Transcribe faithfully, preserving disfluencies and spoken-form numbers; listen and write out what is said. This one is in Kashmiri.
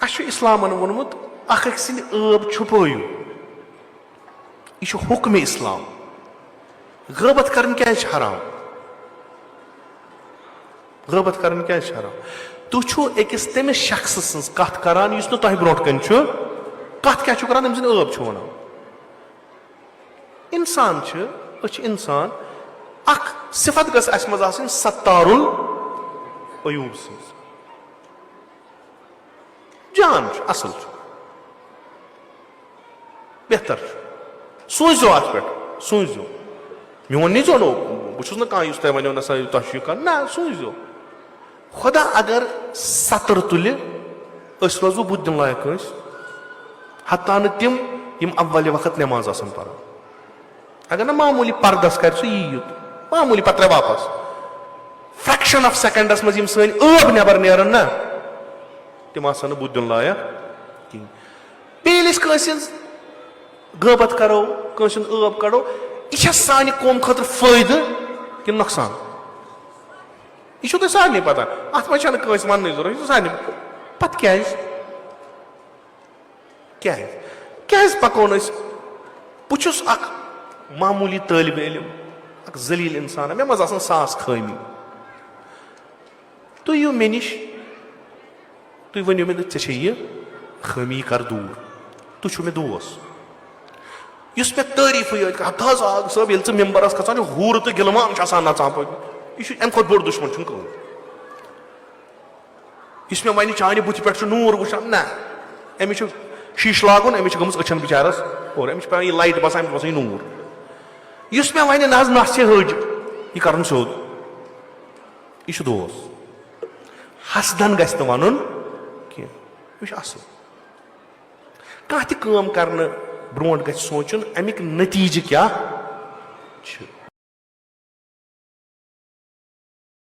اسہِ چھُ اسلامن ووٚنمُت، اکھ أکۍ سٕنٛدۍ عٲب چھُپٲیِو۔ یہِ چھُ حُکمِ اسلام۔ غٲبت کرٕنۍ کیازِ چھِ حرام؟ غٲبت کرٕنۍ کیازِ چھِ حرام؟ تُہۍ چھِو أکِس تٔمِس شخصہٕ سٕنٛز کتھ کران یُس نہٕ تۄہہِ برونٛٹھ کنہِ چھُ۔ کتھ کیاہ چھُ کران؟ تٔمۍ سٕنٛدۍ عٲب چھُ ونان۔ انسان چھِ، أسۍ چھِ انسان۔ اکھ صفت گٔژھ اسہِ منٛز آسٕنۍ ستار العیوب سٕنٛز۔ جان چھُ، اصل چھُ، بہتر چھُ۔ سوٗنٛچزیو اتھ پٮ۪ٹھ، سوٗنٛچزیو۔ میون نیٚچو نو، بہٕ چھُس نہٕ کانٛہہ یُس تۄہہِ ونیو نہ سا تۄہہِ چھُ یہِ کرُن، نہ، سوٗنٛچزیو۔ خدا اگر ستر تُلہِ، أسۍ روزو بُتھ دِنہٕ لایق کٲنٛسہِ؟ حتیٰ نہٕ تِم یِم اول وقت نٮ۪ماز آسن پران۔ اگر نہ معموٗلی پردس کرِ، سُہ یی یوٚت، معموٗلی پتہٕ ترٛاوِ واپس۔ Fraction of secondس منٛز یِم سٲنۍ عٲب نٮ۪بر نیرن نہ، تِم آسن نہٕ بُتھ دِنہٕ لایق کِہیٖنۍ۔ بیٚیہِ ییٚلہِ أسۍ کٲنٛسہِ ہٕنٛز غٲبت کرو، کٲنٛسہِ ہُنٛد عٲب کڑو، یہِ چھا سانہِ قوم خٲطرٕ فٲیدٕ کِنہٕ نۄقصان؟ یہِ چھُو تۄہہِ سارنٕے پتہ، اتھ منٛز چھنہٕ کٲنٛسہِ وننٕچ ضروٗرت، یہِ چھُ سارنٕے۔ پتہٕ کیازِ؟ کیازِ؟ کیازِ پکو نہٕ أسۍ؟ بہٕ چھُس اکھ معموٗلی طٲلبِ علم، اکھ ذلیل انسان، مےٚ منٛز آسن ساس خٲمی۔ تُہۍ یِیِو مےٚ نِش، تُہۍ ؤنِو مےٚ، ژےٚ چھے یہِ خٲمی، یہِ کر دوٗر۔ تُہۍ چھِو مےٚ دوس۔ یُس مےٚ تعریٖفٕے یٲتۍ کرِ، ہتہٕ حظ آ صٲب، ییٚلہِ ژٕ ممبرس کھسان چھُ، حورٕ تہٕ غلمان چھِ آسان نژان پٔتۍ کِنۍ۔ یہِ چھُ، امہِ کھۄتہٕ بوٚڑ دُشمن چھُنہٕ کٕہٕنۍ۔ یُس مےٚ ونہِ چانہِ بُتھِ پٮ۪ٹھ چھُ نوٗر وٕچھان، نہ، أمِس چھُ شیٖشہٕ لاگُن، أمِس چھِ گٔمٕژ أچھن بِچارس اور، أمِس چھِ پٮ۪وان یہِ لایٹ باسان، أمِس باسان یہِ نوٗر۔ یُس مےٚ ونہِ، نہ حظ، نس چھے ۂج، یہِ کرُن سیوٚد۔ یہِ چھُ دوس۔ حسدن گژھِ نہٕ ونُن کینٛہہ۔ یہِ چھُ اصل۔ کانٛہہ تہِ کٲم کرنہٕ برونٛٹھ گژھِ سونٛچُن، امیِکۍ نتیٖجہٕ کیٛاہ چھِ۔